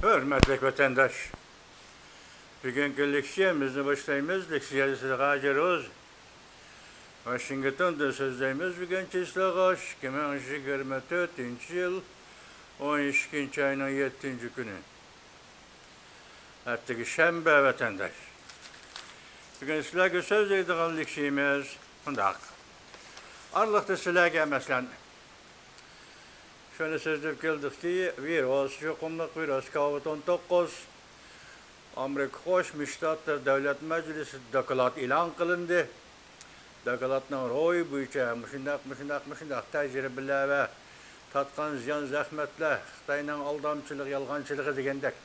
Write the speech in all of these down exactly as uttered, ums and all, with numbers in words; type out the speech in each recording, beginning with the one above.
ھۆرمەتلىك ۋەتەنداش، بۈگۈنكى لېكسىيەمىزنى باشلايمىز. لېكسىيەچىسى ھاجى روز. ۋاشىنگتوندىن سۆزلەيمىز. بۈگۈن چىسلىغا ئىككى مىڭ يىگىرمە تۆتىنچى يىل، ئون ئىككىنچى ئاينىڭ يەتتىنچى كۈنى. ئەتىگە شەنبە، ۋەتەنداش. بۈگۈن سىلەرگە سۆزلەيدىغان لېكسىيىمىز مۇنداق. ئارىلىقتا سىلەرگە، مەسىلەن، شۇنى سۆزلەپ كەلدۇقكى، ۋىرۇس، يۇقۇملۇق ۋىرۇس كوۋىد ئون توققۇز، ئامېرىكا قوشما شتاتلىرى دۆلەت مەجلىسىدە دوكلات ئېلان قىلىندى. دوكلاتنىڭ روھى بويىچە مۇشۇنداق، مۇشۇنداق، مۇشۇنداق تەجرىبىلەر ۋە تارتقان زىيان زەخمەتلەر، خىتاينىڭ ئالدامچىلىقى، يالغانچىلىقى دېگەندەك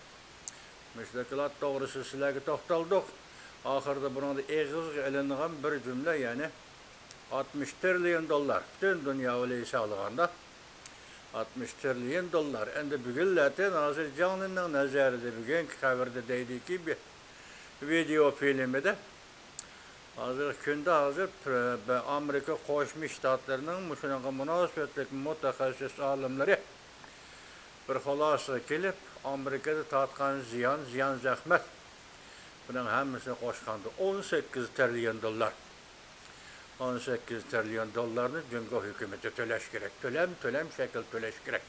مۇشۇ دوكلات توغرىسىدا سىلەرگە توختالدۇق. ئاخىرىدا بۇنىڭدا ئېغىزغا ئېلىنغان بىر جۈملە، يەنى ئاتمىش تىرىليون دوللار، پۈتۈن دۇنيا بىلەن ھېسابلىغاندا ئاتمىش تىرىليون دوللار. ئەمدى بۈگۈنلەتىن ھازىر جاڭلىنىڭ نەزەرىدە، بۈگۈنكى خەۋىرىدە دەيدۇكى، بى-، ۋىدېئو فىلىمىدە، ھازىرقى كۈندە ھازىر پر-، بە-، ئامېرىكا قوشما شتاتلىرىنىڭ مۇشۇنىڭغا مۇناسىۋەتلىك مۇتەخەسسىس ئالىملىرى بىر خۇلاسىگە كېلىپ، ئامېرىكىدا تارتقان زىيان، زىيان زەخمەت، بۇنىڭ ھەممىسىنى قوشقاندا ئون سەككىز تىرىليون دوللار. ئون سەككىز تىرىليون دوللارنى جۇڭگو ھۆكۈمىتى تۆلەش كېرەك. تۆلەم، تۆلەم شەكلى تۆلەش كېرەك.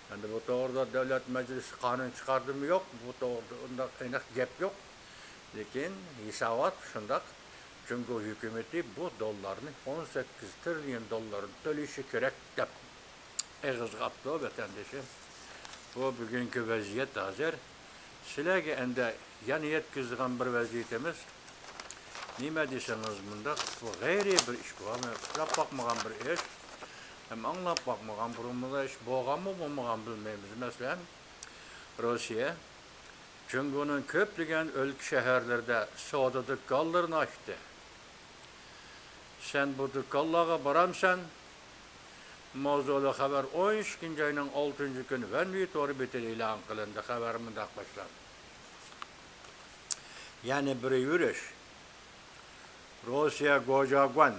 ئەمدى بۇ توغرىدا دۆلەت مەجلىسى قانۇن چىقاردىمۇ يوق، بۇ توغرىدا ئۇنداق ئېنىق گەپ يوق. لېكىن ھېسابات شۇنداق، جۇڭگو ھۆكۈمىتى بۇ دوللارنى، ئون سەككىز تىرىليون دوللارنى تۆلىشى كېرەك دەپ ئېغىزغا ئاپتۇ ۋەتەندىشىم. بۇ بۈگۈنكى ۋەزىيەت ھازىر. سىلەرگە ئەندى يەنە يەتكۈزىدىغان بىر ۋەزىيىتىمىز نېمە دېسىڭىز مۇنداق، بۇ غەيرىي بىر ئىش، بۇ ئۇچراپ باقمىغان بىر ئىش، ھەم ئاڭلاپ باقمىغان، بۇرۇنمۇ ئىش بولغانمۇ بولمىغان بىلمەيمىز. مەسىلەن، روسىيە جۇڭگونىڭ كۆپلىگەن ئۆلكە شەھەرلىرىدە سودا دۇكانلىرىنى ئاچتى. سەن بۇ دۇكانلارغا بارامسەن؟ ماۋزۇلۇق خەۋەر ئون ئىككىنچى ئاينىڭ ئالتىنچى كۈنى ۋەنۋى تور بېتىدە ئېلان قىلىندى. خەۋەر مۇنداق باشلاندى. يەنە بىر يۈرۈش. روسىيە گوجاگۇەن.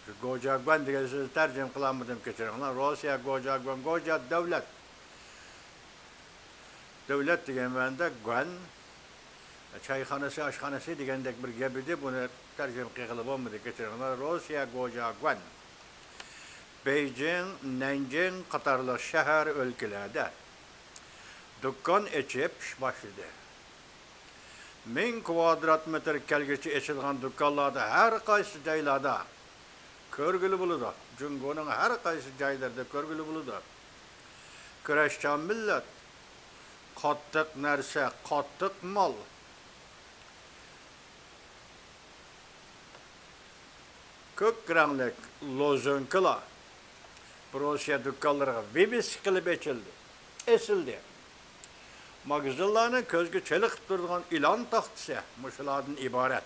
شۇ گوجاگۇەن دېگەن سۆزنى تەرجىمە قىلالمىدىم، كەچۈرۈڭلار. روسىيە گوجاگۇەن، گوجا دۆلەت. دۆلەت دېگەن مەنىدە گۇەن، چايخانىسى، ئاشخانىسى دېگەندەك بىر گەپ ئىدى. بۇنى تەرجىمە قىلغىلى بولمىدى، كەچۈرۈڭلار. روسىيە گوجاگۇەن، بېيجىڭ، نەنجىڭ قاتارلىق شەھەر، ئۆلكىلەردە دۇكان ئېچىپ ئىش باشلىدى. مىڭ كۋادرات مېتىر كەلگۈچە ئېچىلغان دۇكانلاردا، ھەر قايسى جايلاردا كۆرگىلى بولىدۇ. جۇڭگونىڭ ھەر قايسى جايلىرىدا كۆرگىلى بولىدۇ. كۈرەشچان مىللەت، قاتتىق نەرسە، قاتتىق مال. كۆك رەڭلىك لوزۇنكىلار روسىيە دۇكانلىرىغا ۋىۋىسكا قىلىپ ئېچىلدى، ئېسىلدى. ماگىزىنلارنىڭ كۆزگە چېلىقىپ تۇرىدىغان ئېلان تاختىسى مۇشۇلاردىن ئىبارەت.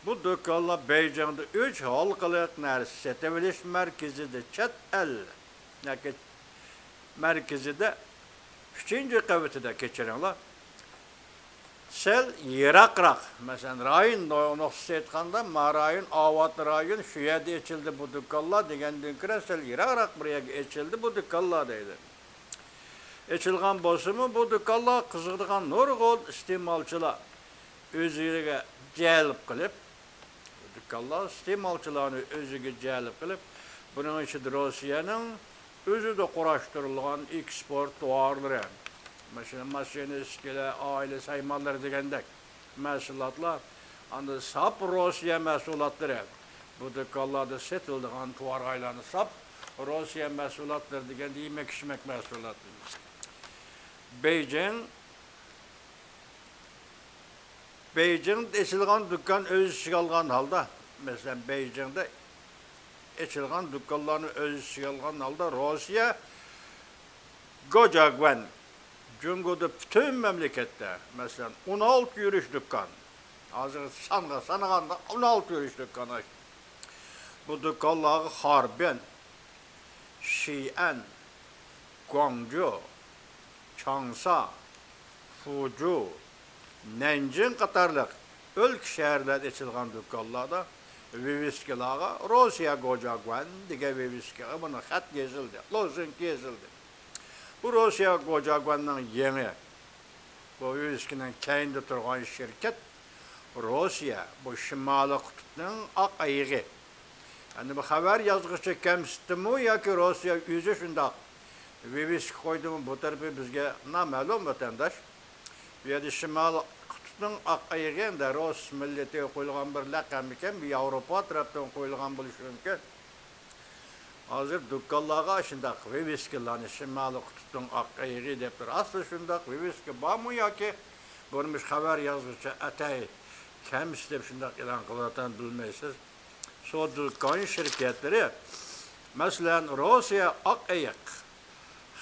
بۇ دۇكانلار بېيجىڭدا ئۈچ ھالقىلىق نەرسە سېتىۋېلىش مەركىزىدە، چەت ئەل ياكى مەركىزىدە، ئۈچىنچى قەۋىتىدە، كەچۈرۈڭلار، سەل يىراقراق، مەسىلەن، رايون نۇقتىسى ئېيتقاندا، ما رايون، ئاۋات رايون، شۇ يەردە ئېچىلدى بۇ دۇكانلار دېگەندىن كۆرە، سەل يىراقراق بىر يەرگە ئېچىلدى بۇ دۇكانلار دەيدۇ. ئېچىلغان بولسىمۇ، بۇ دۇكانلار قىزىقىدىغان نۇرغۇن ئىستېمالچىلار ئۆزىگە جەلپ قىلىپ، دۇكانلار ئىستېمالچىلارنى ئۆزىگە جەلپ قىلىپ، بۇنىڭ ئىچىدە روسىيەنىڭ ئۆزىدە قۇراشتۇرۇلغان ئېكسپورت تاۋارلىرى، مەسىلەن، ماشىنا، ئىسكىلە، ئائىلە سايمانلىرى دېگەندەك مەھسۇلاتلار، ئاندىن ساپ روسىيە مەھسۇلاتلىرى، بۇ دۇكانلاردا سېتىلىدىغان تاۋارغا ئايلاندى. ساپ روسىيە مەھسۇلاتلىرى دېگەندە يېمەك-ئىچمەك مەھسۇلاتلىرى. بېيجىڭ بېيجىڭدا ئېچىلغان دۇكان ئۆز ئىچىگە ئالغان ھالدا، مەسىلەن، بېيجىڭدا ئېچىلغان دۇكانلارنى ئۆز ئىچىگە ئالغان ھالدا، روسىيە گوجاگۇەن جۇڭگودا پۈتۈن مەملىكەتتە، مەسىلەن، ئون ئالتە يۈرۈش دۇكان، ھازىر سانغا سانىغاندا ئون ئالتە يۈرۈش دۇكان ئاچتى. بۇ دۇكانلارغا خاربىن، شىئەن، گۇاڭجۇ، چاڭسا، فۇجۇ، نەنجىڭ قاتارلىق ئۆلكە شەھەرلەردە ئېچىلغان دۇكانلاردا ۋىۋىسكىلارغا روسىيە گوجاگۇەن دېگەن ۋىۋىسكىغا مانا خەت يېزىلدى، لوزۇنكا يېزىلدى. بۇ روسىيە گوجاگۋەننىڭ يېڭى، بۇ ۋىۋىسكىنىڭ كەينىدە تۇرغان شىركەت روسىيە، بۇ شىمالىي قۇتۇپنىڭ ئاق ئېيىقى. ئەمدى بۇ خەۋەر يازغۇچى كەمسىتتىمۇ ياكى روسىيە ئۆزى شۇنداق ۋىۋىسكا قويدىمۇ، بۇ تەرىپى بىزگە نامەلۇم، ۋەتەنداش. بۇ يەردە شىمالىي قۇتۇپنىڭ ئاق ئېيىقى ئەمدى رۇس مىللىتىگە قويۇلغان بىر لەقەممىكەن، بۇ ياۋروپا تەرەپتىن قويۇلغان بولۇشى مۇمكىن. ھازىر دۇكانلارغا شۇنداق ۋىۋىسكىلارنى، شىمالىي قۇتۇپنىڭ ئاق ئېيىقى دەپ تۇرۇپ، ئەسلى شۇنداق ۋىۋىسكا بارمۇ ياكى بۇنى مۇشۇ خەۋەر يازغۇچى ئەتەي كەمسىتىپ شۇنداق ئېلان قىلىۋاتقان بىلمەيسىز. سودا دۇكان شىركەتلىرى، مەسىلەن، روسىيە ئاق ئېيىق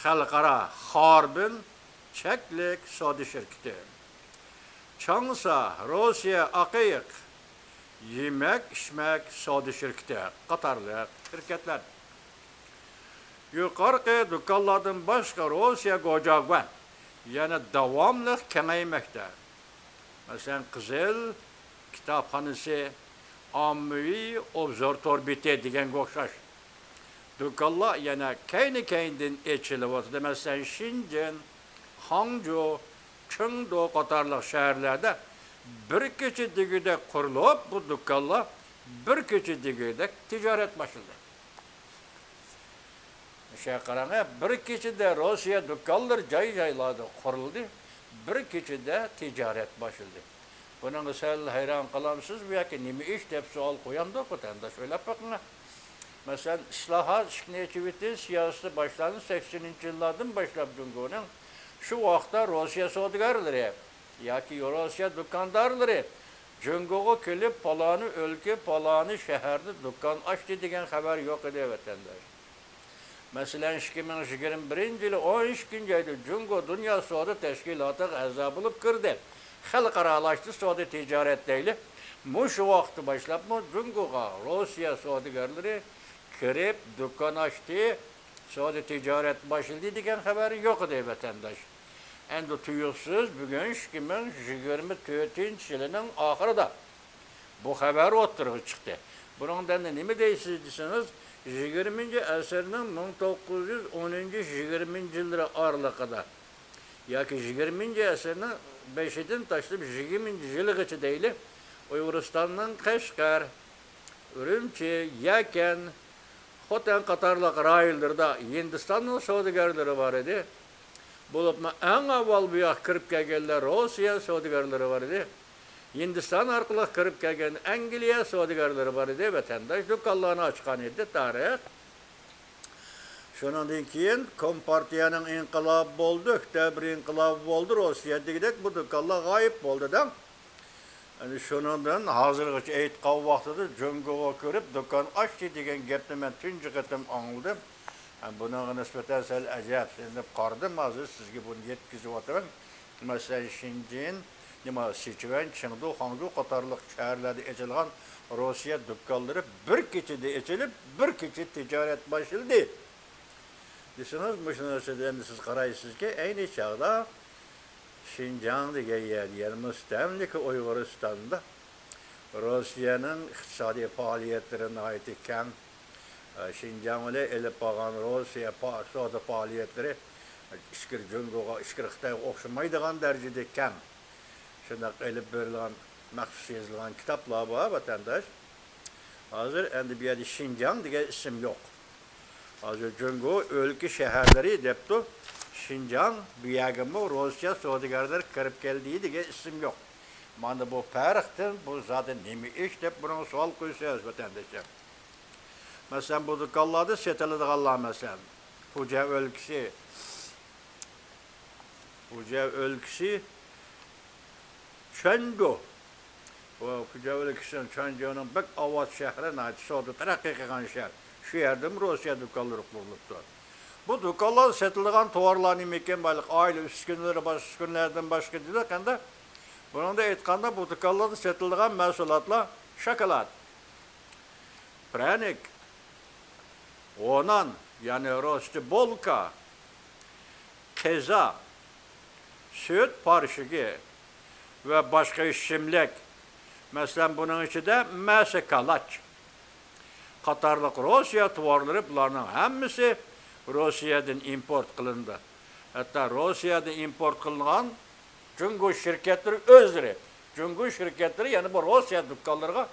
خەلقئارا خاربىن چەكلىك سودا شىركىتى، چاڭسا روسىيە ئاق ئېيىق يېمەك ئىچمەك سودا شىركىتى قاتارلىق شىركەتلەر. يۇقىرىقى دۇكانلاردىن باشقا روسىيە گوجاگۋەن يەنە داۋاملىق كېڭەيمەكتە. مەسىلەن، قىزىل كىتابخانىسى، ئاممىۋى ئوبزور تور بېتى دېگەنگە ئوخشاش دۇكانلار يەنە كەينى-كەينىدىن ئېچىلىۋاتىدۇ. مەسىلەن، شېنجېن، خاڭجۇ، چېڭدۇ قاتارلىق شەھەرلەردە بىر كېچە دېگۈدەك قۇرۇلۇپ، بۇ دۇكانلار بىر كېچە دېگۈدەك تىجارەت باشلىدى. شۇ قاراڭ، بىر كېچىدە روسىيە دۇكانلىرى جاي-جايلاردا قۇرۇلدى، بىر كېچىدە تىجارەت باشلىدى. بۇنىڭغا سەل ھەيران قالامسىز ياكى نېمە ئىش دەپ سوئال قويامدۇ ۋەتەنداش؟ ئويلاپ بېقىڭ. مەسىلەن، ئىسلاھات، ئىشىكنى ئېچىۋېتىش سىياسىتى باشلاندى سەكسىنىنچى يىللاردىن باشلاپ جۇڭگونىڭ. شۇ ۋاقىتتا روسىيە سودىگەرلىرى ياكى روسىيە دۇكاندارلىرى جۇڭگوغا كېلىپ، پالانى ئۆلكە، پالانى شەھەردە دۇكان ئاچتى دېگەن خەۋەر يوق ئىدى، ۋەتەنداش. مەسىلەن، ئىككى مىڭ يىگىرمە بىرىنچى يىلى ئون ئىككىنچى ئايدا جۇڭگو دۇنيا سودا تەشكىلاتىغا ئەزا بولۇپ كىردى. خەلقئارالاشتى سودا تىجارەت دەيلى. مۇشۇ ۋاقىتتا باشلاپمۇ جۇڭگوغا روسىيە سودىگەرلىرى كىرىپ دۇكان ئاچتى، سودا تىجارەت باشلىدى دېگەن خەۋەر يوق ئىدى، ۋەتەنداش. ئەمدى تۇيۇقسىز بۈگۈن ئىككى مىڭ يىگىرمە تۆتىنچى يىلىنىڭ ئاخىرىدا بۇ خەۋەر ئوتتۇرىغا چىقتى. بۇنىڭدا ئەمدى نېمە دەيسىز دېسىڭىز، يىگىرمىنچى ئەسىرنىڭ مىڭ توققۇز يۈز ئونىنچى، يىگىرمىنچى يىللىرى ئارىلىقىدا ياكى يىگىرمىنچى ئەسىرنىڭ بېشىدىن تاشلاپ يىگىرمىنچى يىلىغىچە دەيلى، ئۇيغۇرىستاننىڭ قەشقەر، ئۈرۈمچى، يەكەن، خوتەن قاتارلىق رايونلىرىدا ھىندىستاننىڭ سودىگەرلىرى بار ئىدى. بولۇپمۇ ئەڭ ئاۋۋال بۇ ياققا كىرىپ كەلگەنلەر روسىيە سودىگەرلىرى بار ئىدى. ھىندىستان ئارقىلىق كىرىپ كەلگەن ئەنگلىيە سودىگەرلىرى بار ئىدى، ۋەتەنداش دۇكانلارنى ئاچقان ئىدى، تارىخ. شۇنىڭدىن كېيىن كومپارتىيەنىڭ ئىنقىلابى بولدى، ئۆكتەبىر ئىنقىلابى بولدى، روسىيەدىكىدەك بۇ دۇكانلار غايىب بولدى دەڭ. ئەنە شۇنىڭدىن ھازىرغىچە ئېيتقان ۋاقتىدا جۇڭگوغا كىرىپ دۇكان ئاچتى دېگەن گەپنى مەن تۇنجى قېتىم ئاڭلىدىم. ھە، بۇنىڭغا نىسبەتەن سەل ئەجەبسىنىپ قارىدىم، ھازىر سىزگە بۇنى يەتكۈزۈۋاتىمەن. مەسىلەن، شېنجېن، نېمە، سىچۈەن، چېڭدۇ، خاڭجۇ قاتارلىق شەھەرلەردە ئېچىلغان روسىيە دۇكانلىرى بىر كېچىدە ئېچىلىپ، بىر كېچىدە تىجارەت باشلىدى دېسىڭىز، مۇشۇنىڭ ئۈستىدە ئەمدى سىز قارايسىزكى، ئەينى چاغدا شىنجاڭ دېگەن يەردە، يەنى مۇستەملىكە ئۇيغۇرىستاندا روسىيەنىڭ ئىقتىسادىي پائالىيەتلىرى ناھايىتى كەڭ. شىنجاڭ بىلەن ئېلىپ بارغان روسىيە پا-، سودا پائالىيەتلىرى ئىچكىرى جۇڭگوغا، ئىچكىرى خىتايغا ئوخشىمايدىغان دەرىجىدە كەڭ. شۇنداق ئېلىپ بېرىلغان، مەخسۇس يېزىلغان كىتابلار بار، ۋەتەنداش. ھازىر ئەمدى بۇ يەردە شىنجاڭ دېگەن ئىسىم يوق. ھازىر جۇڭگو ئۆلكە شەھەرلىرى دەپتۇ. شىنجاڭ، بۇ يەرگىمۇ روسىيە سودىگەرلىرى كىرىپ كەلدى دېگەن ئىسىم يوق. مانا بۇ پەرقتىن بۇ زادى نېمە ئىش دەپ بۇنىڭغا سوئال قويسىڭىز، ۋەتەندىشىم. مەسىلەن، بۇ دۇكانلاردا سېتىلىدىغانلار، مەسىلەن، پۇجيا ئۆلكىسى، پۇجيا ئۆلكىسى، چۈەنجۇ. بۇ پۇجيا ئۆلكىسىنىڭ چۈەنجۇنىڭ بەك ئاۋات شەھىرى، ناھايىتى سودا تەرەققىي قىلغان شەھەر. شۇ يەردىمۇ روسىيە دۇكانلىرى قۇرۇلۇپتۇ. بۇ دۇكانلاردا سېتىلىدىغان تاۋارلار نېمىكىن، بايلىق ئائىلە ئۈسكۈنىلىرى، باشقا ئۈسكۈنىلەردىن باشقا دېدۇق ئەمدى. بۇنىڭدا ئېيتقاندا، بۇ دۇكانلاردا سېتىلىدىغان مەھسۇلاتلار شاكىلات، پىرەنىك، ھونان، يەنى رۇسچە بولكا، قېزا، سۈت پارىشىكى ۋە باشقا ئىچىملىك، مەسىلەن، بۇنىڭ ئىچىدە مەسە كالاچ قاتارلىق روسىيە تاۋارلىرى، بۇلارنىڭ ھەممىسى روسىيەدىن ئىمپورت قىلىنىدۇ. ھەتتا روسىيەدىن ئىمپورت قىلىنغان جۇڭگو شىركەتلىرى ئۆزلىرى، جۇڭگو شىركەتلىرى يەنە بۇ روسىيە دۇكانلىرىغا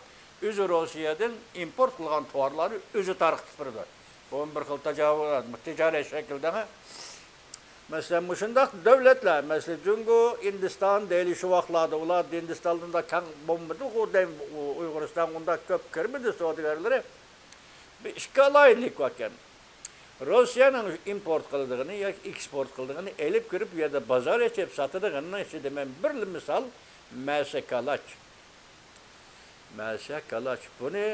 ئۆزى روسىيەدىن ئىمپورت قىلغان تاۋارلارنى ئۆزى تارقىتىپ بېرىدۇ. بۇ بىر خىل تاجاۋۇز، تىجارەت شەكلىدە. مەسىلەن، مۇشۇنداق دۆلەتلەر، مەسىلەن، جۇڭگو، ھىندىستان دەيلى شۇ ۋاقىتلاردا، ئۇلار ھىندىستاندىن كەڭ بولمىدىغۇ، ئۇيغۇرىستانغا ئۇنداق كۆپ كىرمىدى سودىگەرلىرى. بىر ئىككى ئالاھىدىلىك باركەن. روسىيەنىڭ ئىمپورت قىلىدىغىنى ياكى ئېكسپورت قىلىدىغىنى ئېلىپ كىرىپ، بۇ يەردە بازار ئېچىپ ساتىدىغىنىنىڭ ئىچىدە مەن بىرلا مىسال، مەسە كالاچ. مەسە كالاچ. بۇنى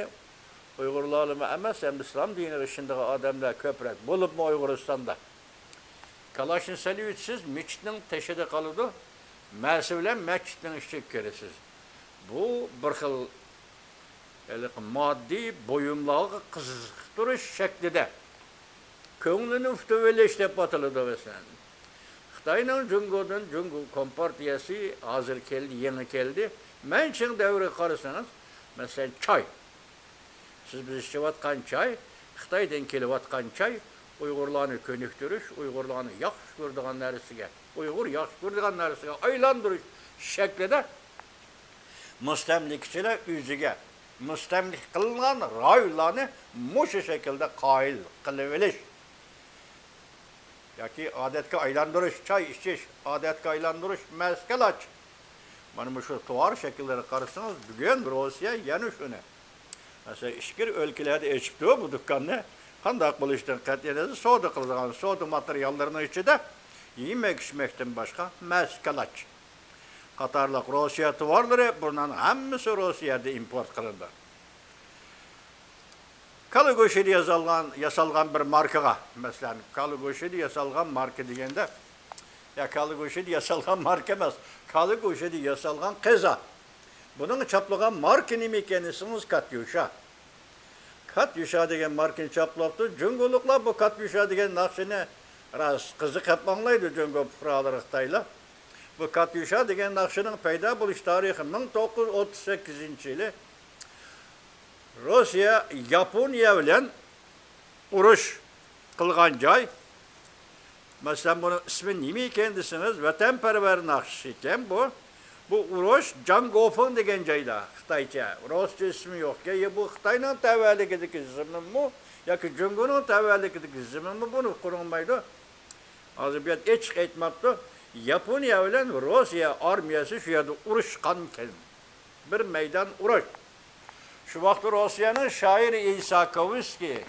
ئۇيغۇرلارمۇ ئەمەس، ھەم ئىسلام دىنىغا ئىشىنىدىغان ئادەملەر كۆپرەك، بولۇپمۇ ئۇيغۇرىستاندا. كالاشنى سېلىۋېتىسىز، مەسچىتنىڭ تېشىدا قالىدۇ. مەسە بىلەن مەسچىتنىڭ ئىچىگە كىرىسىز. بۇ بىر خىل ھېلىقى ماددىي بۇيۇملارغا قىزىقتۇرۇش شەكلىدە كۆڭلىنى ئۇتۇۋېلىش دەپ ئاتىلىدۇ، مەسىلەن. خىتاينىڭ جۇڭگودىن، جۇڭگو كومپارتىيەسى ھازىر كەلدى، يېڭى كەلدى. مەنچىڭ دەۋرىگە قارىسىڭىز، مەسىلەن، چاي. سىز بىز ئىچىۋاتقان چاي، خىتايدىن كېلىۋاتقان چاي، ئۇيغۇرلارنى كۆنۈكتۈرۈش، ئۇيغۇرلارنى ياخشى كۆرىدىغان نەرسىگە، ئۇيغۇر ياخشى كۆرىدىغان نەرسىگە ئايلاندۇرۇش شەكلىدە مۇستەملىكىچىلەر ئۆزىگە مۇستەملىكە قىلىنغان رايونلارنى مۇشۇ شەكىلدە قايىل قىلىۋېلىش ياكى ئادەتكە ئايلاندۇرۇش، چاي ئىچىش، ئادەتكە ئايلاندۇرۇش، مەسكالاچ. مانا مۇشۇ تاۋار شەكىللىرىگە قارىسىڭىز، بۈگۈن روسىيە يەنە شۇنى، مەسىلەن، ئىچكىرى ئۆلكىلەردە ئېچىپتۇ بۇ دۇكاننى. قانداق بولۇشىدىن قەتئىينەزەر، سودا قىلىدىغان سودا ماتېرىياللىرىنىڭ ئىچىدە يېمەك-ئىچمەكتىن باشقا مەسكالاچ قاتارلىق روسىيە تاۋارلىرى، بۇلارنىڭ ھەممىسى روسىيەدە ئىمپورت قىلىنىدۇ. كالا گۆشىدە ياسالغان، ياسالغان بىر ماركىغا، مەسىلەن، كالا گۆشىدە ياسالغان ماركا دېگەندە، يا كالا گۆشىدە ياسالغان ماركا ئەمەس، كالا گۆشىدە ياسالغان قېزا. بۇنىڭ چاپلىغان ماركا نېمە ئىكەن دېسىڭىز، كاتيۇشا. كاتيۇشا دېگەن ماركىنى چاپلاپتۇ. جۇڭگولۇقلار بۇ كاتيۇشا دېگەن ناخشىنى راست قىزىقىپ ئاڭلايدۇ، جۇڭگو پۇقرالىرى خىتايلار. بۇ كاتيۇشا دېگەن ناخشىنىڭ پەيدا بولۇش تارىخى مىڭ توققۇز يۈز ئوتتۇز سەككىزىنچى يىلى روسىيە ياپونىيە بىلەن ئۇرۇش قىلغان جاي. مەسىلەن، بۇنىڭ ئىسمى نېمە ئىكەن دېسىڭىز، ۋەتەنپەرۋەر ناخشىسى ئىكەن بۇ. بۇ ئۇرۇش جاڭگوفېڭ دېگەن جايدا، خىتايچە، رۇسچە ئىسمى يوق ئىكەن. يا بۇ خىتاينىڭ تەۋەلىكىدىكى زېمىنمۇ ياكى جۇڭگونىڭ تەۋەلىكىدىكى زېمىنمۇ، بۇنى ئۇقتۇرۇلمايدۇ. ھازىر بۇ يەردە ئېچىق ئېيتماپتۇ. ياپونىيە بىلەن روسىيە ئارمىيەسى شۇ يەردە ئۇرۇشقانكەن. بىر مەيدان ئۇرۇش. شۇ ۋاقىتتا روسىيەنىڭ شائىرى ئىساكوۋسكىي،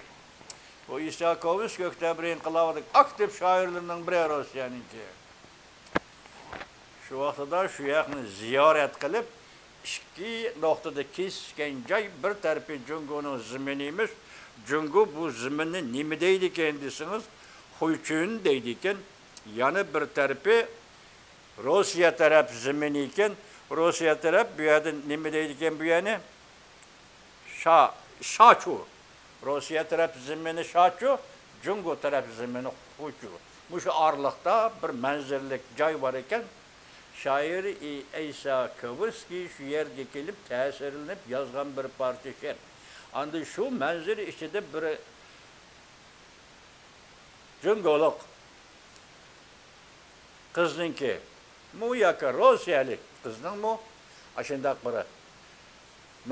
بۇ ئىساكوۋسكىي ئۆكتەبىر ئىنقىلابىدىكى ئاكتىپ شائىرلىرىنىڭ بىرى روسىيەنىڭكى. شۇ ۋاقتىدا شۇ يەرنى زىيارەت قىلىپ، ئىككى نۇقتىدا كېسىشكەن جاي، بىر تەرىپى جۇڭگونىڭ زېمىنى ئىمىش، جۇڭگو بۇ زېمىننى نېمە دەيدىكەن دېسىڭىز، خۇيچۈن دەيدىكەن. يەنە بىر تەرىپى روسىيە تەرەپ زېمىنى ئىكەن. روسىيە تەرەپ بۇ يەردە نېمە دەيدىكەن بۇ يەرنى؟ شا-، شاچۇ. روسىيە تەرەپ زېمىنى شاچۇ، جۇڭگو تەرەپ زېمىنى خۇچۇ. مۇشۇ ئارىلىقتا بىر مەنزىرىلىك جاي بار ئىكەن. شائىر ئى-، ئەيسا كوۋسكىي شۇ يەرگە كېلىپ تەسىرلىنىپ يازغان بىر پارچە شېئىر. ئاندىن شۇ مەنزىرە ئىچىدە بىر جۇڭگولۇق قىزنىڭكى مۇ ياكى روسىيەلىك قىزنىڭمۇ ئاشۇنداق بىر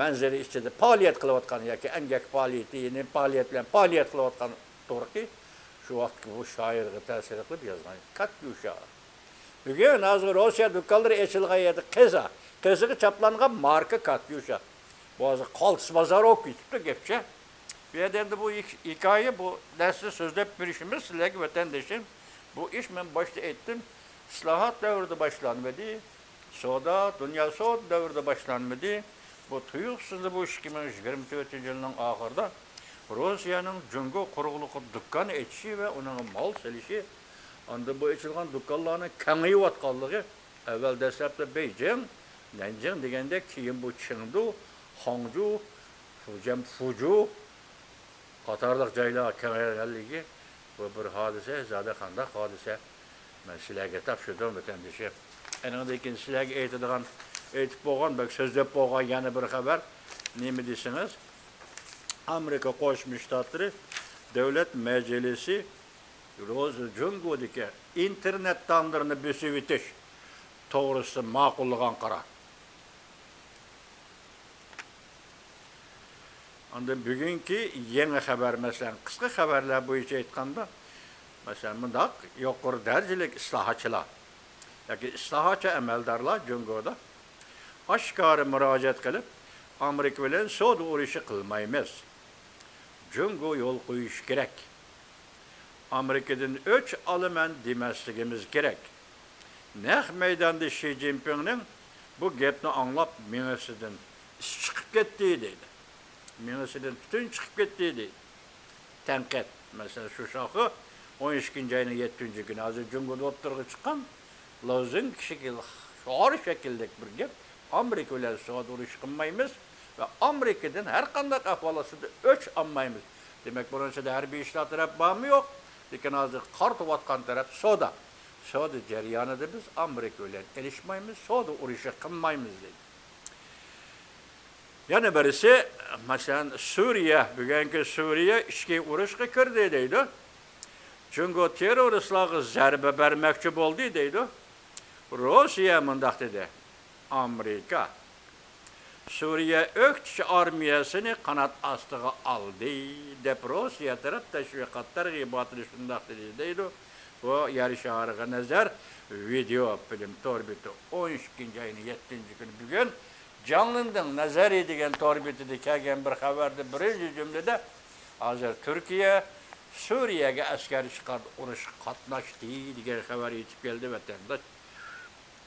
مەنزىرە ئىچىدە پائالىيەت قىلىۋاتقان ياكى ئەمگەك پائالىيىتى، يەنى پائالىيەت بىلەن پائالىيەت قىلىۋاتقان تۇرقى شۇ ۋاقىتتىكى بۇ شائىرغا تەسىر قىلىپ يازغان كاتيۇشا. بۈگۈن ھازىر روسىيە دۇكانلىرى ئېچىلغان يەردە قېزا، قېزىغا چاپلانغان ماركا كاتيۇشا. بۇ ھازىر قالتىس بازار بولۇپ كېتىپتۇ گەپچە. بۇ يەردە ئەمدى بۇ ھېك-، ھېكايە، بۇ نەرسىنى سۆزلەپ بېرىشىمىز سىلەرگە ۋەتەندىشىم. بۇ ئىش مەن باشتا ئېيتتىم، ئىسلاھات دەۋرىدە باشلانمىدى. سودا، دۇنيا سودا دەۋرىدە باشلانمىدى. بۇ تۇيۇقسىزلا بۇ ئىككى مىڭ يىگىرمە تۆتىنچى يىلنىڭ ئاخىرىدا روسىيەنىڭ جۇڭگو قۇرۇقلۇقىدا دۇكان ئېچىشى ۋە ئۇنىڭغا مال سېلىشى، ئاندىن بۇ ئېچىلغان دۇكانلارنىڭ كېڭىيىۋاتقانلىقى، ئەۋۋەل دەسلەپتە بېيجىڭ، نەنجىڭ دېگەندەك، كېيىن بۇ چېڭدۇ، خاڭجۇ، فۇجيەن، فۇجۇ قاتارلىق جايلارغا كېڭەيگەنلىكى، بۇ بىر ھادىسە، زادى قانداق ھادىسە؟ مەن سىلەرگە تاپشۇردۇم، ۋەتەندىشىم. ئېنىڭدىن كېيىن سىلەرگە ئېيتىدىغان، ئېيتىپ بولغان، بەك سۆزلەپ بولغان يەنە بىر خەۋەر. نېمە دېسىڭىز، ئامېرىكا قوشما شتاتلىرى دۆلەت مەجلىسى روزا جۇڭگودىكى ئىنتېرنېت تاملىرىنى بۆسۈۋېتىش توغرىسىدا ماقۇللىغان قارار. ئاندىن بۈگۈنكى يېڭى خەۋەر، مەسىلەن، قىسقا خەۋەرلەر بويىچە ئېيتقاندا، مەسىلەن، مۇنداق يۇقىرى دەرىجىلىك ئىسلاھاتچىلار ياكى ئىسلاھاتچى ئەمەلدارلار جۇڭگودا ئاشكارا مۇراجىئەت قىلىپ، ئامېرىكا بىلەن سودا ئۇرۇشى قىلمايمىز. جۇڭگو يول قويۇشى كېرەك. ئامېرىكىدىن ئۆچ ئالىمەن دېمەسلىكىمىز كېرەك. نەق مەيداندا شى جىنپىڭنىڭ بۇ گەپنى ئاڭلاپ مېڭىسىدىن ئىس چىقىپ كەتتى دەيدۇ. مېڭىسىدىن تۈتۈن چىقىپ كەتتى دەيدۇ. تەنقىد. مەسىلەن، شۇ شاخۇ ئون ئىككىنچى ئاينىڭ يەتتىنچى كۈنى ھازىر جۇڭگودا ئوتتۇرىغا چىققان لوزۇنگ شەكىل، شوئار شەكىللىك بىر گەپ. ئامېرىكا بىلەن سودا ئۇرۇشى قىلمايمىز ۋە ئامېرىكىدىن ھەر قانداق ئەھۋال ئاستىدا ئۆچ ئالمايمىز. دېمەك، بۇنىڭ ئىچىدە ھەربىي ئىشلار تەرەپ بارمۇ يوق؟ لېكىن ھازىر قارىتىۋاتقان تەرەپ سودا. سودا جەريانىدا بىز ئامېرىكا بىلەن ئېلىشمايمىز، سودا ئۇرۇشى قىلمايمىز دەيدۇ. يەنە بىرسى، مەسىلەن، سۈرىيە، بۈگۈنكى سۈرىيە ئىچكى ئۇرۇشقا كىردى دەيدۇ. جۇڭگو تېررورىستلارغا زەربە بەرمەكچى بولدى دەيدۇ. روسىيە مۇنداق دېدى، ئامېرىكا سۈرىيە ئۆكتىچى ئارمىيەسىنى قانات ئاستىغا ئالدى، دەپ روسىيە تەرەپ تەشۋىقات تەرغىباتىدا شۇنداق دېدى دەيدۇ. بۇ يەر شارىغا نەزەر ۋىدېئو فىلىم تور بېتى. ئون ئىككىنچى ئاينىڭ يەتتىنچى كۈنى بۈگۈن جاڭلىندىڭ نەزەرى دېگەن تور بېتىدە كەلگەن بىر خەۋەردە بىرىنچى جۈملىدە ھازىر تۈركىيە سۈرىيەگە ئەسكەر چىقاردى، ئۇرۇشقا قاتناشتى دېگەن خەۋەر يېتىپ كەلدى، ۋەتەنداش.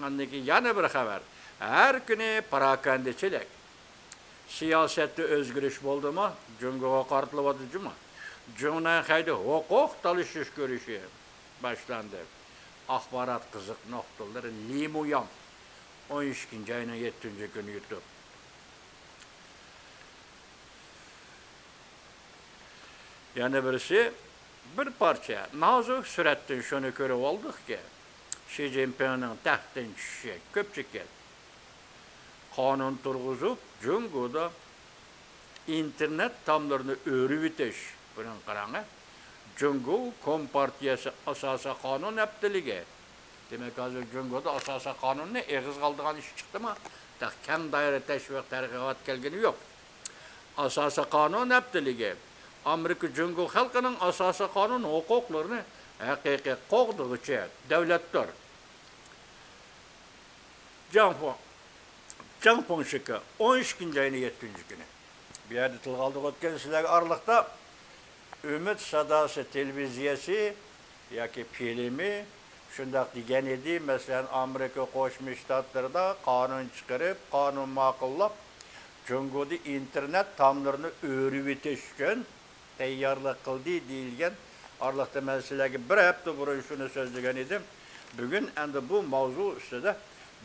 ئاندىن كېيىن يەنە بىر خەۋەر. ھەر كۈنى پاراكەندىچىلىك. سىياسەتتە ئۆزگىرىش بولدىمۇ؟ جۇڭگوغا قارىتىلىۋاتىدۇ جۇمۇ. جۇڭنەنخەيدە ھوقۇق تالىشىش كۈرىشى باشلاندى. ئاخبارات قىزىق نۇقتىلىرى لى مۇياڭ. ئون ئىككىنچى ئاينىڭ يەتتىنچى كۈنى يۇتۇپ. يەنە بىرسى، بىر پارچە نازۇك سۈرەتتىن شۇنى كۆرۈۋالدۇقكى، شى جىنپىڭنىڭ تەختتىن چۈشۈشى كۆپچىكىن قانۇن تۇرغۇزۇپ، جۇڭگودا ئىنتېرنېت تاملىرىنى ئۆرۈۋېتىش. بۇنىڭغا قاراڭە، جۇڭگو كومپارتىيەسى ئاساسىي قانۇن ھەپتىلىكى. دېمەك، ھازىر جۇڭگودا ئاساسىي قانۇننى ئېغىزغا ئالىدىغان ئىش چىقتىمۇ؟ تېخى كەڭ دائىرە تەشۋىق تەرغىبات كەلگىنى يوق. ئاساسىي قانۇن ھەپتىلىكى. ئامېرىكا جۇڭگو خەلقىنىڭ ئاساسىي قانۇن ھوقۇقلىرىنى ھەقىقىي قوغدىغۇچى دۆلەتتۇر. جاڭ فۇ-، جاڭ فېڭشىكې، ئون ئىككىنچى ئاينىڭ يەتتىنچى كۈنى. بۇ يەردە تىلغا ئالدۇق ئۆتكەن سىلەرگە ئارىلىقتا ئۈمىد ساداسى تېلېۋىزىيەسى ياكى فىلىمى شۇنداق دېگەن ئىدى، مەسىلەن، ئامېرىكا قوشما شتاتلىرىدا قانۇن چىقىرىپ، قانۇن ماقۇللاپ، جۇڭگودا ئىنتېرنېت تاملىرىنى ئۆرۈۋېتىش ئۈچۈن تەييارلىق قىلدى دېيىلگەن ئارىلىقتا مەن سىلەرگە بىر ھەپتە بۇرۇن شۇنى سۆزلىگەن ئىدىم. بۈگۈن ئەمدى بۇ ماۋزۇ ئۈستىدە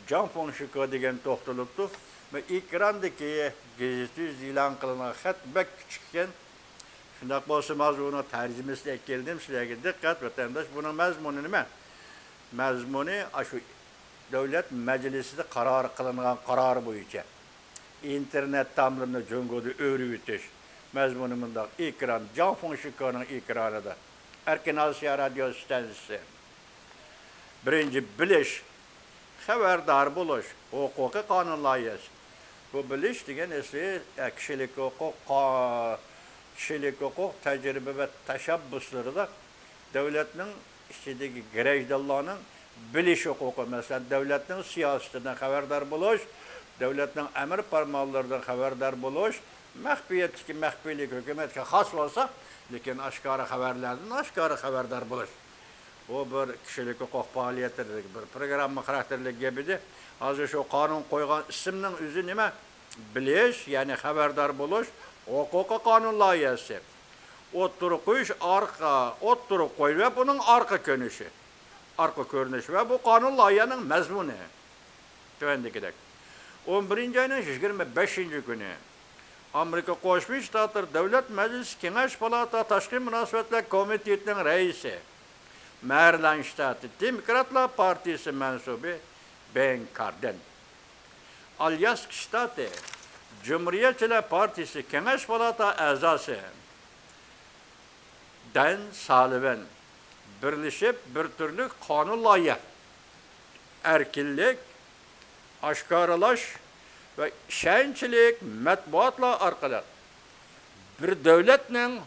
جاڭ فېڭشىكې دېگەن توختىلىپتۇ. بۇ ئېكراندىكى گېزىتى يۈزىدە ئېلان قىلىنغان خەت بەك كىچىككەن. شۇنداق بولسىمۇ، ھازىر ئۇنىڭ تەرجىمىسىنى ئەكەلدىم سىلەرگە. دىققەت، ۋەتەنداش، بۇنىڭ مەزمۇنى نېمە؟ مەزمۇنى ئاشۇ دۆلەت مەجلىسىدە قارار قىلىنغان قارار بويىچە ئىنتېرنېت تاملىرىنى جۇڭگودا ئۆرۈۋېتىش. مەزمۇنى مۇنداق، ئېكران، جاڭ فېڭشىكېنىڭ ئېكرانىدا ئەركىن ئاسىيا رادىيو ئىستانسىسى. بىرىنچى، بىلىش، خەۋەردار بولۇش ھوقۇقى قانۇن لايىھەسى. بۇ بىلىش دېگەن ئەسلى، ئە، كىشىلىك ھوقۇق، قا-، كىشىلىك ھوقۇق تەجرىبە ۋە تەشەببۇسلىرىدا دۆلەتنىڭ ئىچىدىكى گىرەجدانلارنىڭ بىلىش ھوقۇقى، مەسىلەن، دۆلەتنىڭ سىياسىتىدىن خەۋەردار بولۇش، دۆلەتنىڭ ئەمىر پەرمانلىرىدىن خەۋەردار بولۇش، مەخپىيەتتىكى مەخپىيلىك ھۆكۈمەتكە خاس بولسا، لېكىن ئاشكارا خەۋەرلەردىن ئاشكارا خەۋەردار بولۇش. بۇ بىر كىشىلىك ھوقۇق پائالىيەتلىرىدىكى بىر پروگرامما خاراكتېرلىك گەپ ئىدى. ھازىر شۇ قانۇن قويغان ئىسىمنىڭ ئۆزى نېمە؟ بىلىش، يەنى خەۋەردار بولۇش ھوقۇقى قانۇن لايىھەسى. ئوتتۇرىغا قويۇش، ئارقا، ئوتتۇرىغا قويۇش ۋە بۇنىڭ ئارقا كۆرۈنۈشى. ئارقا كۆرۈنۈش ۋە بۇ قانۇن لايىھەنىڭ مەزمۇنى. تۆۋەندىكىدەك. ئون بىرىنچى ئاينىڭ يىگىرمە بەشىنچى كۈنى ئامېرىكا قوشما شتاتلىرى دۆلەت مەجلىسى كېڭەش پالاتا تاشقى مۇناسىۋەتلەر كومىتېتىنىڭ رەئىسى، مەرىلەند شتاتى دېموكراتلار پارتىيىسى مەنسۇبى بېن كاردېن، ئالياسكا شتاتى جۇمھۇرىيەتچىلەر پارتىيىسى كېڭەش پالاتا ئەزاسى دەن سالىۋەن، بىرلىشىپ بىر تۈرلۈك قانۇن لايىھە، ئەركىنلىك، ئاشكارىلاش ۋە ئىشەنچلىك مەتبۇئاتلار ئارقىلىق بىر دۆلەتنىڭ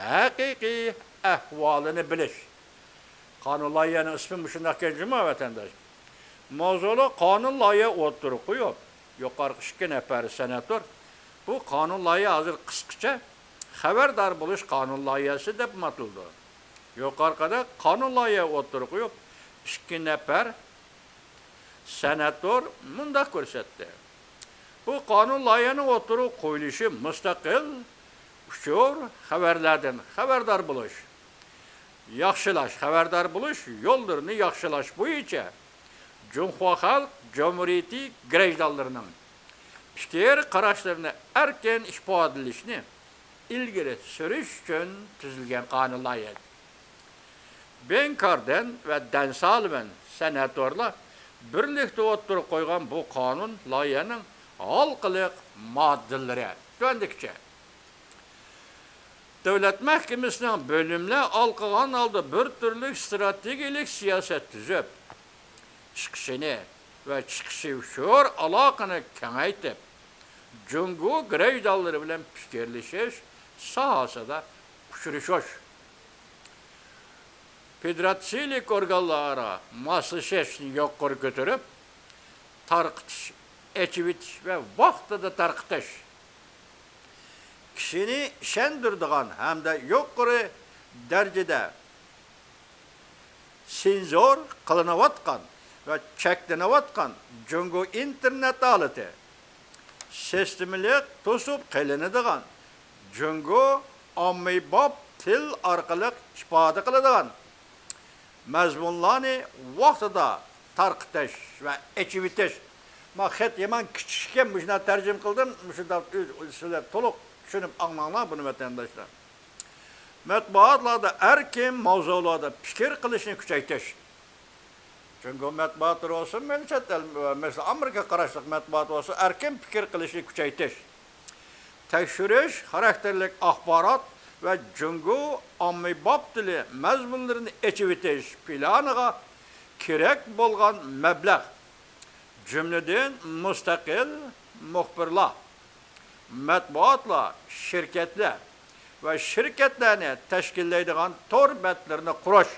ھەقىقىي ئەھۋالىنى بىلىش. قانۇن لايىھەنىڭ ئىسمى مۇشۇنداق ئىكەن جۇمۇ، ۋەتەنداش. ماۋزۇلۇق قانۇن لايىھە ئوتتۇرىغا قويۇپ، يۇقىرىقى ئىككى نەپەر سېناتور بۇ قانۇن لايىھە ھازىر قىسقىچە خەۋەردار بولۇش قانۇن لايىھەسى دەپ ئاتىلىدۇ. يۇقىرىقىدا قانۇن لايىھە ئوتتۇرىغا قويۇپ، ئىككى نەپەر سېناتور مۇنداق كۆرسەتتى. بۇ قانۇن لايىھەنىڭ ئوتتۇرىغا قويۇلۇشى مۇستەقىل ئۇچۇر خەۋەرلەردىن خەۋەردار بولۇش، ياخشىلاش، خەۋەردار بولۇش يوللىرىنى ياخشىلاش بويىچە جۇڭخۇا خەلق جۇمھۇرىيىتى گىرەجدانلىرىنىڭ پىكىر قاراشلىرىنى ئەركىن ئىپادىلىشىنى ئىلگىرى سۈرۈش ئۈچۈن تۈزۈلگەن قانۇن لايىھەسى. بېن كاردېن ۋە دەن سالىۋەن سېناتورلار بىرلىكتە ئوتتۇرىغا قويغان بۇ قانۇن لايىھەنىڭ ھالقىلىق ماددىلىرى تۆۋەندىكىچە. دۆلەت مەھكىمىسىنىڭ بۆلۈملەر ھالقىغان ھالدا بىر تۈرلۈك ئىستراتېگىيەلىك سىياسەت تۈزۈپ چىقىشىنى ۋە چىقىشى ئۇچۇر ئالاقىنى كېڭەيتىپ، جۇڭگو گىرەجدانلىرى بىلەن پىكىرلىشىش ساھەسىدە ئۇچرىشىش، فېدېراتسىيەلىك ئورگانلار ئارا ماسلىشىشنى يۇقىرى كۆتۈرۈپ، تارقىتىش، ئېچىۋېتىش ۋە ۋاقتىدا تارقىتىش، كىشىنى ئىشەندۈرىدىغان ھەمدە يۇقىرى دەرىجىدە سېنزور قىلىنىۋاتقان ۋە چەكلىنىۋاتقان جۇڭگو ئىنتېرنېت ھالىتى، سىستېمىلىق توسۇپ قېلىنىدىغان جۇڭگو ئاممىباب تىل ئارقىلىق ئىپادە قىلىدىغان مەزمۇنلارنى ۋاقتىدا تارقىتىش ۋە ئېچىۋېتىش. ما خەت يامان كىچىك ئىكەن، مۇشۇنداق تەرجىمە قىلدىم، مۇشۇنداق ئۆز-، سىلەر تولۇق چۈشىنىپ ئاڭلاڭلار بۇنى، ۋەتەنداشلار. مەتبۇئاتلاردا ئەركىن ماۋزۇلاردا پىكىر قىلىشنى كۈچەيتىش. جۇڭگو مەتبۇئاتلىرى بولسۇن، مەيلى چەت ئەل، مەسىلەن، ئامېرىكىغا قاراشلىق مەتبۇئات بولسۇن، ئەركىن پىكىر قىلىشنى كۈچەيتىش. تەكشۈرۈش خاراكتېرلىك ئاخبارات ۋە جۇڭگو ئاممىباب تىلى مەزمۇنلىرىنى ئېچىۋېتىش پىلانىغا كېرەك بولغان مەبلەغ، جۈملىدىن مۇستەقىل مۇخبىرلار، مەتبۇئاتلار، شىركەتلەر ۋە شىركەتلەرنى تەشكىللەيدىغان تور بەتلىرىنى قۇرۇش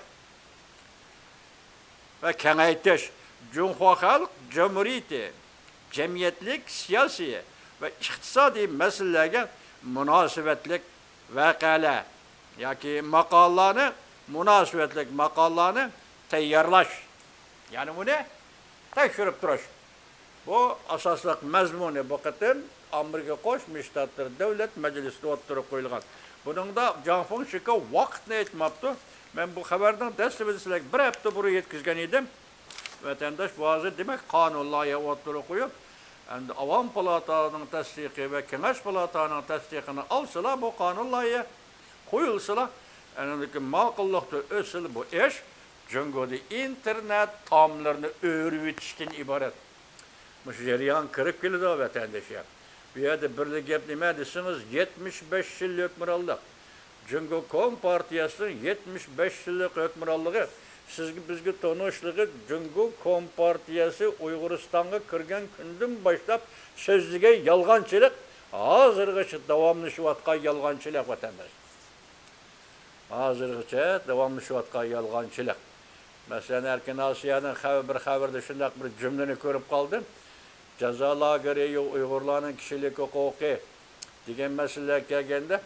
ۋە كېڭەيتىش، جۇڭخۇا خەلق جۇمھۇرىيىتى جەمئىيەتلىك، سىياسىي ۋە ئىقتىسادىي مەسىلىلەرگە مۇناسىۋەتلىك ۋەقەلەر ياكى ماقالىلارنى، مۇناسىۋەتلىك ماقالىلارنى تەييارلاش، يەنى ئۇنى تەكشۈرۈپ تۇرۇش. بۇ ئاساسلىق مەزمۇنى بۇ قېتىم ئامېرىكا قوشما شتاتلىرى دۆلەت مەجلىسىدە ئوتتۇرىغا قويۇلغان. بۇنىڭدا جاڭ فېڭشىكا ۋاقىتنى ئېيتماپتۇ. مەن بۇ خەۋەرنىڭ دەسلىپىدە سىلەرگە بىر ھەپتە بۇرۇن يەتكۈزگەن ئىدىم. ۋەتەنداش، بۇ ھازىر دېمەك قانۇن لايىھە ئوتتۇرىغا قويۇپ، ئەمدى ئاۋام پالاتانىڭ تەستىقى ۋە كېڭەش پالاتانىڭ تەستىقىنى ئالسىلا، بۇ قانۇن لايىھە قويۇلسىلا، ئەنىڭدىكى ماقۇللۇقتا ئۆتسىلا بۇ ئىش جۇڭگودا ئىنتېرنېت تاملىرىنى ئۆرۈۋېتىشتىن ئىبارەت. مۇشۇ جەريانغا كىرىپ كېلىدۇ، ۋەتەندىشىم. بۇ يەردە بىرلا گەپ نېمە دېسىڭىز، يەتمىش بەش يىل ھۆكۈمرانلىق. جۇڭگو كومپارتىيەسىنىڭ يەتمىش بەش يىللىق ھۆكۈمرانلىقى، سىزگە، بىزگە تونۇشلۇقى، جۇڭگو كومپارتىيەسى ئۇيغۇرىستانغا كىرگەن كۈندىن باشلاپ سۆزلىگەن يالغانچىلىق، ھازىرغىچە داۋاملىشىۋاتقان يالغانچىلىق، ۋەتەنداش. ھازىرغىچە داۋاملىشىۋاتقان يالغانچىلىق. مەسىلەن، ئەركىن ئاسىيانىڭ خەۋ-، بىر خەۋىرىدە شۇنداق بىر جۈملىنى كۆرۈپ قالدىم. جازا لاگېرى، يو-، ئۇيغۇرلارنىڭ كىشىلىك ھوقۇقى دېگەن مەسىلىلەرگە كەلگەندە،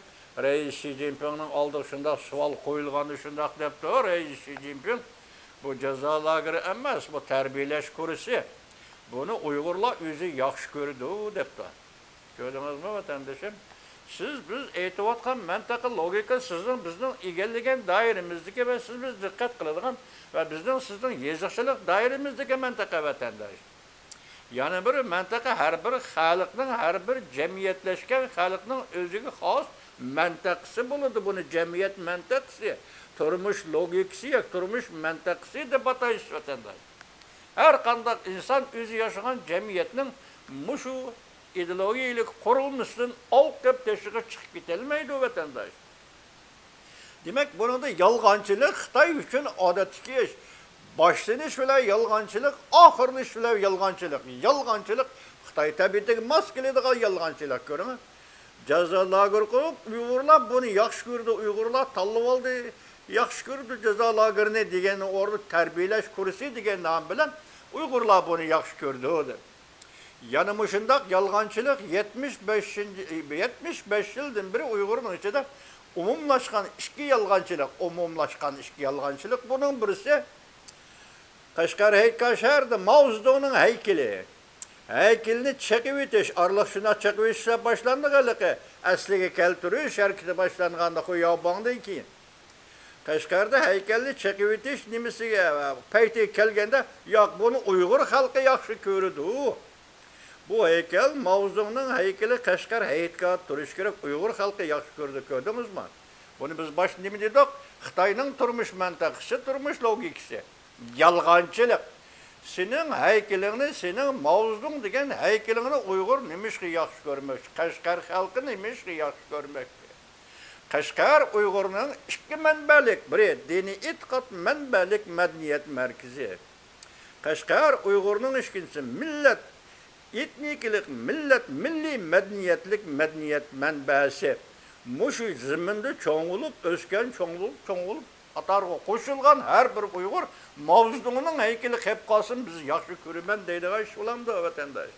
رەئىس شى جىنپىڭنىڭ ئالدىغا شۇنداق سوئال قويۇلغاندا شۇنداق دەپتۇ، رەئىس شى جىنپىڭ، بۇ جازا لاگېرى ئەمەس، بۇ تەربىيەلەش كۇرسى. بۇنى ئۇيغۇرلار ئۆزى ياخشى كۆرىدۇ، دەپتۇ. كۆردىڭىزمۇ، ۋەتەندىشىم؟ سىز، بىز ئېيتىۋاتقان مەنتىقە، لوگىكا سىزنىڭ، بىزنىڭ ئىگىلىگەن دائىرىمىزدىكى ۋە سىز، بىز دىققەت قىلىدىغان ۋە بىزنىڭ، سىزنىڭ يېزىقچىلىق دائىرىمىزدىكى مەنتىقە، ۋەتەنداش. يەنە بىر مەنتىقە ھەر بىر خەلقنىڭ، ھەر بىر جەمئىيەتلەشكەن خەلقنىڭ ئۆزىگە خاس مەنتىقىسى بولىدۇ. بۇنى جەمئىيەت مەنتىقىسى، تۇرمۇش لوگىكىسى ياكى تۇرمۇش مەنتىقىسى دەپ ئاتايسىز، ۋەتەنداش. ھەر قانداق ئىنسان ئۆزى ياشىغان جەمئىيەتنىڭ مۇشۇ ئىدېئولوگىيەلىك قۇرۇلمىسىدىن ئالقىپ تېشىغا چىقىپ كېتەلمەيدۇ، ۋەتەنداش. دېمەك، بۇنىڭدا يالغانچىلىق خىتاي ئۈچۈن ئادەتتىكى ئىش. باشلىنىش بىلەن يالغانچىلىق، ئاخىرلىشىش بىلەن يالغانچىلىق. يالغانچىلىق خىتاي تەبىئىتىگە ماس كېلىدىغان يالغانچىلىق، كۆرۈڭە. جازا لاگېرى قۇرۇپ، ئۇيغۇرلار بۇنى ياخشى كۆرىدۇ، ئۇيغۇرلار تاللىۋالدى، ياخشى كۆرىدۇ جازا لاگېرىنى دېگەن ئورنىدا تەربىيەلەش كۇرسى دېگەن نام بىلەن ئۇيغۇرلار بۇنى ياخشى كۆرىدۇ، دەپ. يەنە مۇشۇنداق يالغانچىلىق يەتمىش بەشىنچى، يەتمىش بەش يىلدىن بېرى ئۇيغۇرنىڭ ئىچىدە ئومۇملاشقان ئىككى يالغانچىلىق، ئومۇملاشقان ئىككى يالغانچىلىق، بۇنىڭ بىرسى قەشقەر ھەيكەل شەھىرىدە ماۋزېدۇڭنىڭ ھەيكىلى. ھەيكىلنى چېقىۋېتىش، ئارىلىق شۇنداق چېقىۋېتىشلەر باشلاندى ھېلىقى، ئەسلىگە كەلتۈرۈش ھەرىكىتى باشلانغاندا خۇياۋباڭدىن كېيىن. قەشقەردە ھەيكەلنى چېقىۋېتىش نېمىسىگە، پەيتىگە كەلگەندە، ياق، بۇنى ئۇيغۇر خەلقى ياخشى كۆرىدۇ. بۇ ھەيكەل ماۋزېدۇڭنىڭ ھەيكىلى، قەشقەر ھەيكەلدە تۇرۇشى كېرەك، ئۇيغۇر خەلقى ياخشى كۆرىدۇ، كۆردىڭىزمۇ؟ بۇنى بىز باشتا نېمە دېدۇق؟ خىتاينىڭ تۇرمۇش مەنتىقىسى، تۇرمۇش لوگىكىسى. يالغانچىلىق. سېنىڭ ھەيكىلىڭنى، سېنىڭ ماۋزېدۇڭ دېگەن ھەيكىلىڭنى ئۇيغۇر نېمىشقا ياخشى كۆرمەكچى؟ قەشقەر خەلقى نېمىشقا ياخشى كۆرمەكچى؟ قەشقەر ئۇيغۇرنىڭ ئىككى مەنبەلىك، بىرى دىنىي ئېتىقاد مەنبەلىك مەدەنىيەت مەركىزى. قەشقەر ئۇيغۇرنىڭ ئىككىنچىسى مىللەت، ئېتنىكىلىق، مىللەت، مىللىي مەدەنىيەتلىك مەدەنىيەت مەنبەسى. مۇشۇ زېمىندا چوڭ بولۇپ ئۆسكەن، چوڭ بولۇپ، چوڭ بولۇپ، قاتارغا قوشۇلغان ھەر بىر ئۇيغۇر ماۋزېدۇڭنىڭ ھەيكىلى قېلىپ قالسىمۇ بىز ياخشى كۆرىمەن دەيدىغان ئىش بولامدۇ، ۋەتەنداش؟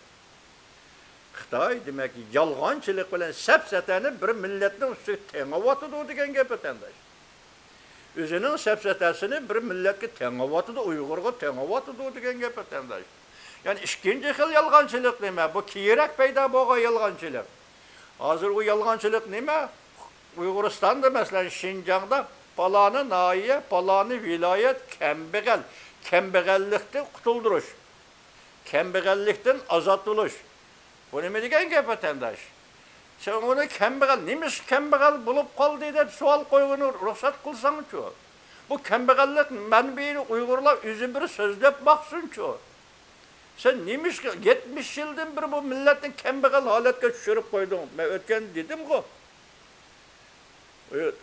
خىتاي، دېمەك، يالغانچىلىق بىلەن سەپسەتەنى بىر مىللەتنىڭ ئۈستىگە تېڭىۋاتىدۇ دېگەن گەپ، ۋەتەنداش. ئۆزىنىڭ سەپسەتەسىنى بىر مىللەتكە تېڭىۋاتىدۇ، ئۇيغۇرغا تېڭىۋاتىدۇ دېگەن گەپ، ۋەتەنداش. يەنى ئىككىنچى خىل يالغانچىلىق نېمە؟ بۇ كېيىنرەك پەيدا بولغان يالغانچىلىق. ھازىر ئۇ يالغانچىلىق نېمە؟ ئۇيغۇرىستاندا، مەسىلەن، شىنجاڭدا پالانى ناھىيە، پالانى ۋىلايەت كەمبەغەل، كەمبەغەللىكتىن قۇتۇلدۇرۇش، كەمبەغەللىكتىن ئازاد بولۇش. بۇ نېمە دېگەن گەپ، ۋەتەنداش؟ سەن ئۇنى كەمبەغەل، نېمىشقا كەمبەغەل بولۇپ قالدى دەپ سوئال قويغىنى رۇخسەت قىلساڭچۇ؟ بۇ كەمبەغەللىك مەنبىيىنى ئۇيغۇرلار ئۆزى بىر سۆزلەپ باقسۇنچۇ؟ سەن نېمىشقا يەتمىش يىلدىن بېرى بۇ مىللەتنى كەمبەغەل ھالەتكە چۈشۈرۈپ قويدۇڭ؟ مەن ئۆتكەندە دېدىمغۇ.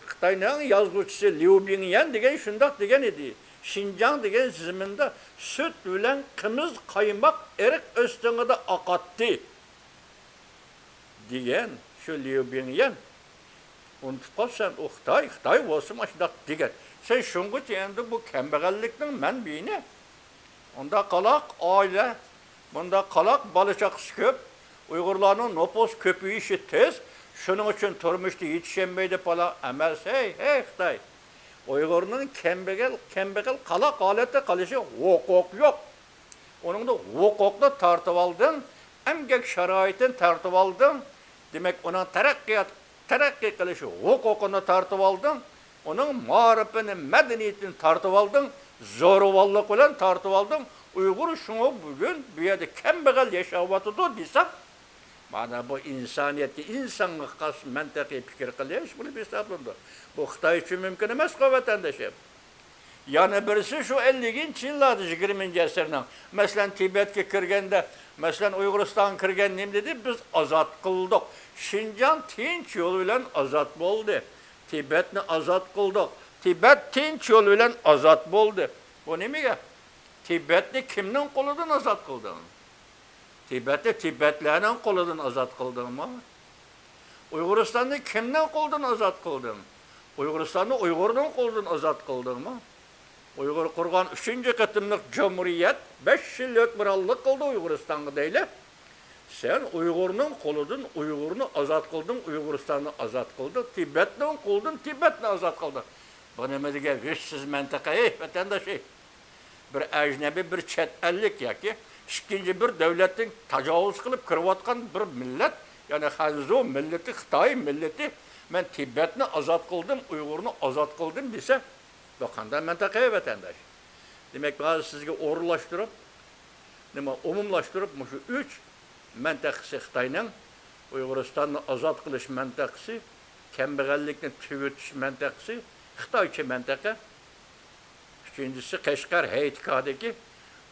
خىتاينىڭ يازغۇچىسى ليۇ بىڭيەن دېگەن شۇنداق دېگەن ئىدى، شىنجاڭ دېگەن زېمىندا سۈت بىلەن قىمىز قايماق ئېرىق ئۆستىڭىدە ئاقاتتى، دېگەن شۇ ليۇ بىڭيەن. ئۇنتۇپ قاپسەن، ئۇ خىتاي، خىتاي بولسىمۇ ئاشۇنداق دېگەن. سەن شۇڭغىچە ئەمدى بۇ كەمبەغەللىكنىڭ مەنبىيىنى، ئۇنداق قالاق ئائىلە، بۇنداق قالاق بالا چاقىسى كۆپ، ئۇيغۇرلارنىڭ نوپۇس كۆپىيىشى تېز، شۇنىڭ ئۈچۈن تۇرمۇشتا يېتىشەلمەيدۇ پالا ئەمەس. ھەي، ھەي خىتاي! ئۇيغۇرنىڭ كەمبەغەل، كەمبەغەل قالاق ھالەتتە قېلىشى ھوقۇق يوق. ئۇنىڭدا ھوقۇقنى تارتىۋالدىڭ، ئەمگەك شارائىتىنى تارتىۋالدىڭ. دېمەك، ئۇنىڭ تەرەققىيات، تەرەققىي قىلىش ھوقۇقىنى تارتىۋالدىڭ، ئۇنىڭ مائارىپىنى، مەدەنىيىتىنى تارتىۋالدىڭ، زورىۋاللىق بىلەن تارتىۋالدىڭ. ئۇيغۇر شۇڭا بۈگۈن بۇ يەردە كەمبەغەل ياشاۋاتىدۇ دېسەڭ، مانا بۇ ئىنسانىيەتكە، ئىنسانغا خاس مەنتىقىي پىكىر قىلىش بولۇپ ھېسابلىنىدۇ. بۇ خىتاي ئۈچۈن مۇمكىن ئەمەسقۇ، ۋەتەنداشىم. يەنە بىرسى شۇ ئەللىكىنچى يىللاردا، يىگىرمىنچى ئەسىرنىڭ، مەسىلەن، تىبەتكە كىرگەندە، مەسىلەن، ئۇيغۇرىستانغا كىرگەندە نېمە دېدى؟ بىز ئازاد قىلدۇق. شىنجاڭ تىنچ يول بىلەن ئازاد بولدى. تىبەتنى ئازاد قىلدۇق. تىبەت تىنچ يول بىلەن ئازاد بولدى. بۇ نېمە گەپ؟ تىبەتنى كىمنىڭ قولىدىن ئازاد قىلدىڭ؟ تىبەتنى تىبەتلەرنىڭ قولىدىن ئازاد قىلدىڭمۇ؟ ئۇيغۇرىستاننى كىمنىڭ قولىدىن ئازاد قىلدىڭ؟ ئۇيغۇرىستاننى ئۇيغۇرنىڭ قولىدىن ئازاد قىلدىڭمۇ؟ ئۇيغۇر قۇرغان ئۈچىنچى قېتىملىق جۇمھۇرىيەت بەش يىل ھۆكۈمرانلىق قىلدى ئۇيغۇرىستانغا دەيلى. سەن ئۇيغۇرنىڭ قولىدىن ئۇيغۇرنى ئازاد قىلدىڭ، ئۇيغۇرىستاننى ئازاد قىلدىڭ، تىبەتنىڭ قولىدىن تىبەتنى ئازاد قىلدىڭ. بۇ نېمە دېگەن ھۆشسىز مەنتىقە، ھەي، ۋەتەنداش، ھەي! بىر ئەجنەبىي، بىر چەت ئەللىك ياكى ئىككىنچى بىر دۆلەتتىن تاجاۋۇز قىلىپ كىرىۋاتقان بىر مىللەت، يەنى خەنزۇ مىللىتى، خىتاي مىللىتى، مەن تىبەتنى ئازاد قىلدىم، ئۇيغۇرنى ئازاد قىلدىم دېسە، بۇ قانداق مەنتىقە، ۋەتەنداش؟ دېمەك، ھازىر سىزگە ئورۇنلاشتۇرۇپ، نېمە، ئومۇملاشتۇرۇپ، مۇشۇ ئۈچ مەنتىقىسى خىتاينىڭ، ئۇيغۇرىستاننى ئازاد قىلىش مەنتىقىسى، كەمبەغەللىكنى تۈگىتىش مەنتىقىسى، خىتايچە مەنتىقە. ئۈچىنچىسى، قەشقەر ھەيتىكادىكى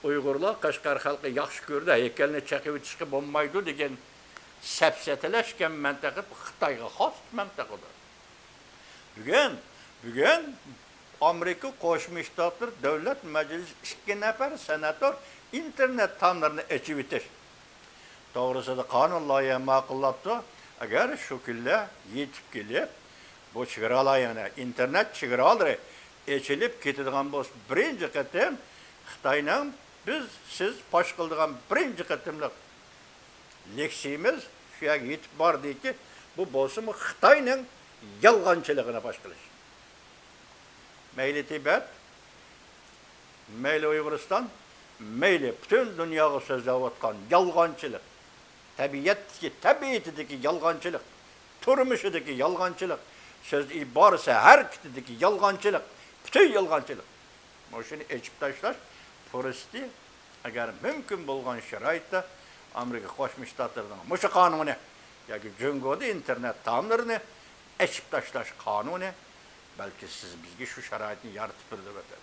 ئۇيغۇرلار قەشقەر خەلقى ياخشى كۆرىدۇ، ھەيكەلنى چېقىۋېتىشكە بولمايدۇ دېگەن سەپسەتىلەشكەن مەنتىقە خىتايغا خاس مەنتىقىدۇر. بۈگۈن بۈگۈن ئامېرىكا قوشما شتاتلىرى دۆلەت مەجلىسى ئىككى نەپەر سېناتور ئىنتېرنېت تاملىرىنى ئېچىۋېتىش توغرىسىدا قانۇن لايىھە ماقۇللاپتۇ. ئەگەر شۇ كۈنلەر يېتىپ كېلىپ، بۇ چېگرالار، يەنى ئىنتېرنېت چېگرالىرى ئېچىلىپ كېتىدىغان بولسا، بىرىنچى قېتىم خىتاينىڭ بىز، سىز پاش قىلىدىغان بىرىنچى قېتىملىق لېكسىيىمىز شۇ يەرگە يېتىپ باردىكى، بۇ بولسىمۇ خىتاينىڭ يالغانچىلىقىنى پاش قىلىش. مەيلى تىبەت، مەيلى ئۇيغۇرىستان، مەيلى پۈتۈن دۇنياغا سۆزلەۋاتقان يالغانچىلىق، تەبىئەتتىكى، تەبىئىتىدىكى يالغانچىلىق، تۇرمۇشىدىكى يالغانچىلىق، سۆز ئىبارىسى ھەرىكىتىدىكى يالغانچىلىق، پۈتۈن يالغانچىلىق. مۇشۇنى ئېچىپ تاشلاش پۇرسىتى، ئەگەر مۇمكىن بولغان شارائىتتا ئامېرىكا قوشما شتاتلىرىنىڭ مۇشۇ قانۇنى ياكى جۇڭگودا ئىنتېرنېت تاملىرىنى ئېچىپ تاشلاش قانۇنى، بەلكى سىز بىزگە شۇ شارائىتنى يارىتىپ بېرىدۇ، ۋەتەن.